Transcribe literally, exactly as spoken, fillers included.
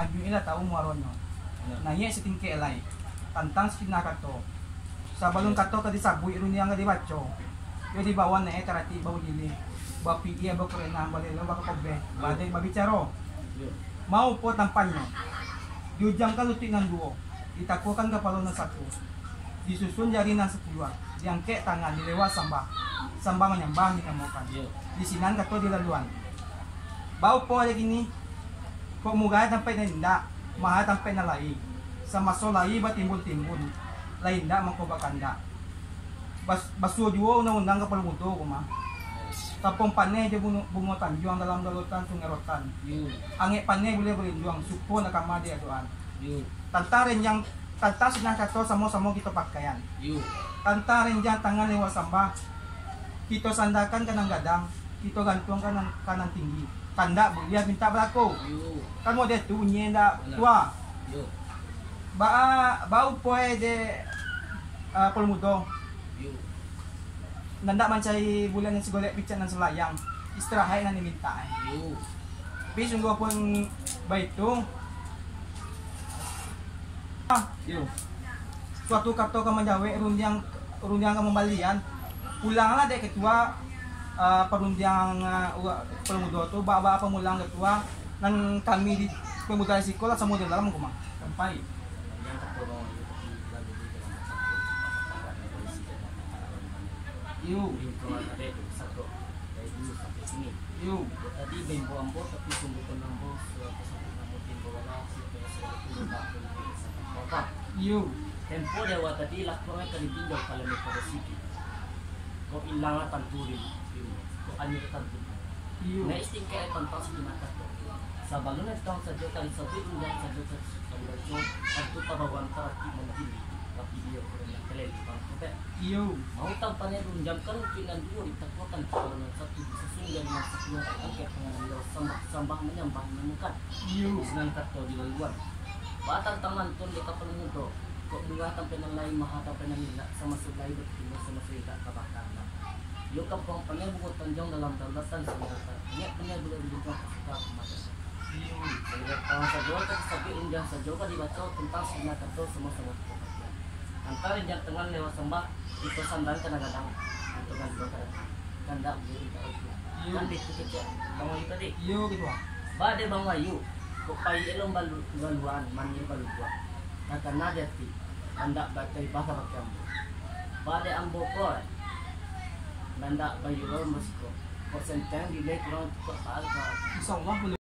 Tanjuang lah tahu muaronyo. Naiak satingkek lai, tantang sakinah kato. Sabalun kato ka disabuik, rundiang ka dibaco, yo dibawa naiak taratik baujilih, bapikia, bakurenang, balelo, bakakobeh, baadaik babicaro. Maupo tampannyo, diujamkan lutuik nan duo, ditakuakan kapalo nan satu, disusun jari nan sapuluah, diangkek tangan, dilewa sambah, sambah manyambah dinamokan. Di sinan kato dilaluan. Baupo dek kini, kok murah tampek nan indak, maha tampek nan lai. Samaso lai batimbun-timbun, lai indak mangko bakandak. Bas-, basuo juo undang-undang kapalo mudo ko mah. Tapuang paneh jo bungo, bungo tanjuang dalam lautan Sungai Rotan. Angek paneh buliah balinduang, suko nak kama di adoan. Tantang renjang, tantang sakinah kato samo-samo kito pakaian. Tantang renjang tangan lewat sambah, kito sandakan ka nan gadang, kito gantuang ka nan, ka nan tinggi. Kandak buliah mintak balako. Kan model tu bunyi ndak tua. Ba, baupo dek, ah, Pul Mudo. Nan dak mancari buliah nan sagolek picak nan salayang, istirahat nan dimintak. Tapi sungguahpun baitu, ah, suatu kato ka manjawek, rundiang, rundiang ka mambalian. Pulanglah dek ketua, ah, parundiang, ah, ura-, Pul Mudo tu, ba, ba pamulang ketua, nan kami di pemuda di siko lah samo di dalam rumah. Sampai. Iyo. Iyo. Iyo. Tempo di awal tadi lah kurang ka ditinjau kalau ni pada siki. Kok ilang lah tantu di, di, kok anyo tantu. Iyo. Naik tingkek tantang sakinah kato. Sabalun entong sajo ka disabuik, rundiang sajo ka, ka dibaco, tantu tabawaan taratik mangkini, tapi iyo kurang kalai tukang kotek. Iyo. Mau tampannyo diunjamkan lutuik nan duo, ditakuakan kapalo nan satu, disusun jari nan sapuluah, angkek tangan lewat sambah, sambah manyambah dinamokan. Iyo. Di sinan kato dilaluan. Ba tantang lantun dek Pul Mudo, kok murah tampek nan lai, maha tampek nan indak, samaso lai batimbun, samaso indak ka bakandak. Iyo kampuang paneh bungo tanjuang dalam lautan Sungai Rotan. Angek paneh buliah balinduang, suko nak kama di adoan. Iyo. Sagolek tangan sajo ka disabuik, rundiang sajo ka dibaco, tantang sakinah kato samo-samo kito pakaian. Tantang renjang tangan lewat sambah, kito sandakan ka nan gadang, kito gantuang ka nan tinggi. Kandak buliah mintak balako. Iyo. Kan baitu kecek Bang Wahyu tadi. Iyo, gitu, ah. Ba dek Bang Wahyu, kok payik elok balu-, baluan, manih balubuak. Takana di ati, kandak bataibah kabake ambo. Ba dek ambo ko, eh, nan dak bayuang basiko. Kok senteng dileh kurang tukak taal ka. Insya Allah,